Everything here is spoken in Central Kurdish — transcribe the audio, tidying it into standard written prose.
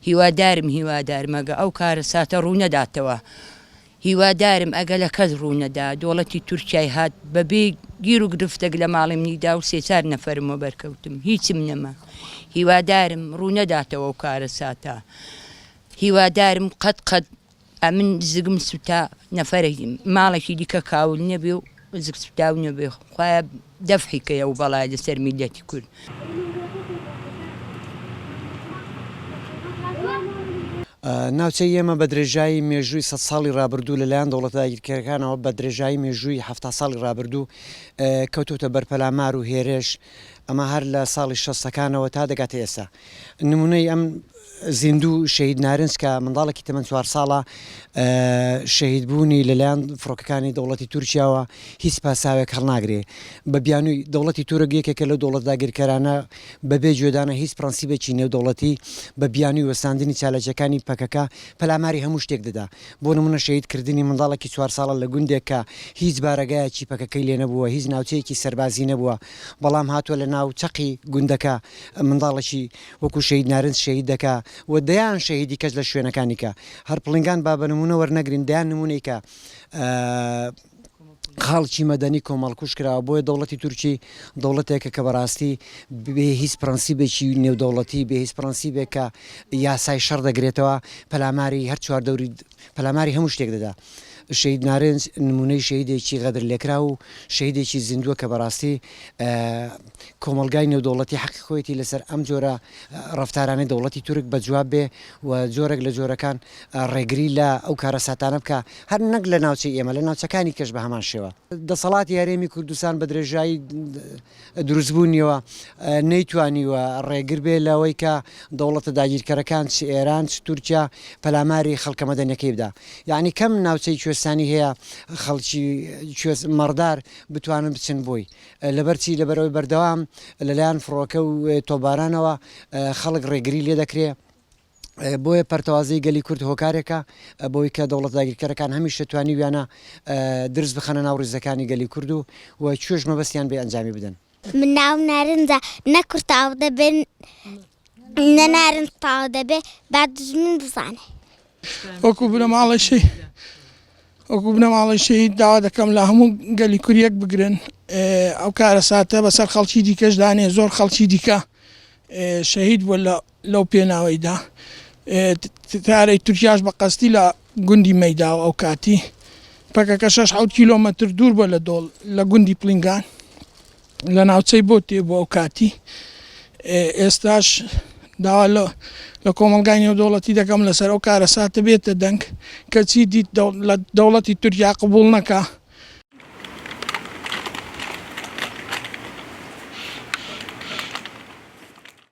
هیوادارم هیوادارم ئەگە ئەو کارەساتە ڕوونەداتەوە هیوادارم ئەگە لە کەس ڕوونەدا دۆڵەتی تورکیای هات بەبێ گیر و گرفتەک لە ماڵیم نیدا و سێ چار نەفەرم وەبەر کەوتم هیچم نەما هیوادارم ڕوونەداتەوە ئەو کارەساتە هیوادارم قەت قەت ئەمن زگم سوتا نەفەرێک ماڵێکی دیکە کاول نەبێ و زگ سوتاو نەبێ خوایە دەفعی کەی ئەو بەڵایە لەسەر میللەتی کورد. ناوچەی ئێمە بە درێژایی مێژووی سەد ساڵی ڕابردوو لەلایەن دەوڵەتە داگیرکەرەکانەوە بە درێژایی مێژووی حەفتا ساڵی ڕابردوو کەوتۆتە بەر پەلامار و هێرش، ئەمە هەر لە ساڵی شەستەکانەوە تا دەگاتە ئێستا. نمونەی ئەم زیندوو شەهید نارنج کە منداڵێکی تەمەن چوار ساڵە شەهید بوونی لەلایەن فڕۆکەکانی دەوڵەتی تورکیاوە هیچ پاساوێک هەڵناگرێ بە بیانووی دەوڵەتی تورک یەکێکە لەو دەوڵەت داگیرکەرانە بەبێ گوێدانە هیچ پرەنسیبێکی نێودەوڵەتی بە بیانووی وەستاندنی چالاکیەکانی پەکەکە پەلاماری هەموو شتێک دەدا بۆ نمونە شەهید کردنی منداڵێکی چوار ساڵە لە گوندێک کە هیچ بارەگایەکی پەکەکەی لێ نەبووە هیچ ناوچەیەکی سەربازی نەبووە بەڵام هاتووە لە ناو چەقی گوندەکە منداڵێکی وەکو شەهید نارنج شەهید دەکا و دەیان شەهیدی کەش لە شوێنەکانی کە هەر پڵنگان با بە نموونە وەرنەگرین دەیان نموونەی کە خەڵکی مەدەنی کۆمەڵکوژ کراوە بۆیە دەوڵەتی تورکی دەوڵەتێکە کە بەڕاستی بێ هیچ پرەنسیبێکی نێودەوڵەتی بێ هیچ پرەنسیبێک کە یاسای شەڕ دەگرێتەوە پەلاماری هەر چواردەوری پەلاماری هەموو شتێک دەدا. شەهید نارنج نموونەی شەهیدێکی غەدرلێکراو و شەهیدێکی زیندووە کە بەڕاستی کۆمەڵگای نێودەوڵەتی حەقی خۆیەتی لەسەر ئەم جۆرە ڕەفتارانەی دەوڵەتی تورک بە جواب بێ و جۆرێک لە جۆرەکان ڕێگری لە ئەو کارەساتانە بکا هەر نەک لە ناوچەی ئێمە لە ناوچەکانی کەش بە هەمان شێوە. دەسەڵاتی هەرێمی کوردستان بە درێژایی دروستبوونیەوە نەیتوانیوە ڕێگر بێ لەوەی کە دەوڵەتە داگیرکەرەکان چ ئێران چ تورکیا پەلاماری خەڵکە مەدەنیەکەی بدا یەعنی کەم ناوچەی کوێستانی هەیە خەڵکی کوێست مەڕدار بتوانن بچن بۆی لەبەر چی لەبەرئەوەی بەردەوام لەلایەن فڕۆکە و تۆپبارانەوە خەڵک ڕێگری لێ دەکرێ. بۆیە پەرتەوازەی گەلی کورد هۆکارێکە بۆی کە دەوڵەتە داگیرکەرەکان هەمیشە توانیویانە درز بخەنە ناو ڕیزەکانی گەلی کورد و و کوێش مەبەستیان بێ ئەنجامی بدەن. من ناوم نارنجە نە کورد تاو دەبێ نە نارنج تاو دەبێ با دوژمن بزانێ. وەکو بنەماڵەی شەهید وەکو بنەماڵەی شەهید داوا دەکەم لە هەموو گەلی کورد یەک بگرن ئەو کارەساتە بەسەر خەڵکی دیکەش دانێ زۆر خەڵکی دیکە شەهید بووە لە لەو پێناوەیدا تارەی تورکیاش بە قەستی لە گوندی مەیداوە ئەو کاتی پەکەکە شەش حەوت کیلۆمەتر دوور بووە لە دۆڵ لە گوندی پڵینگان لە ناوچەی بۆتێ بوو ئەو کاتی ئێستاش داوا لە لە کۆمەڵگای نێودەوڵەتی دەکەم لەسەر ئەو کارەساتە بێتە دەنگ کەچی دیت لە دەوڵەتی تورکیا قبوڵ نەکا.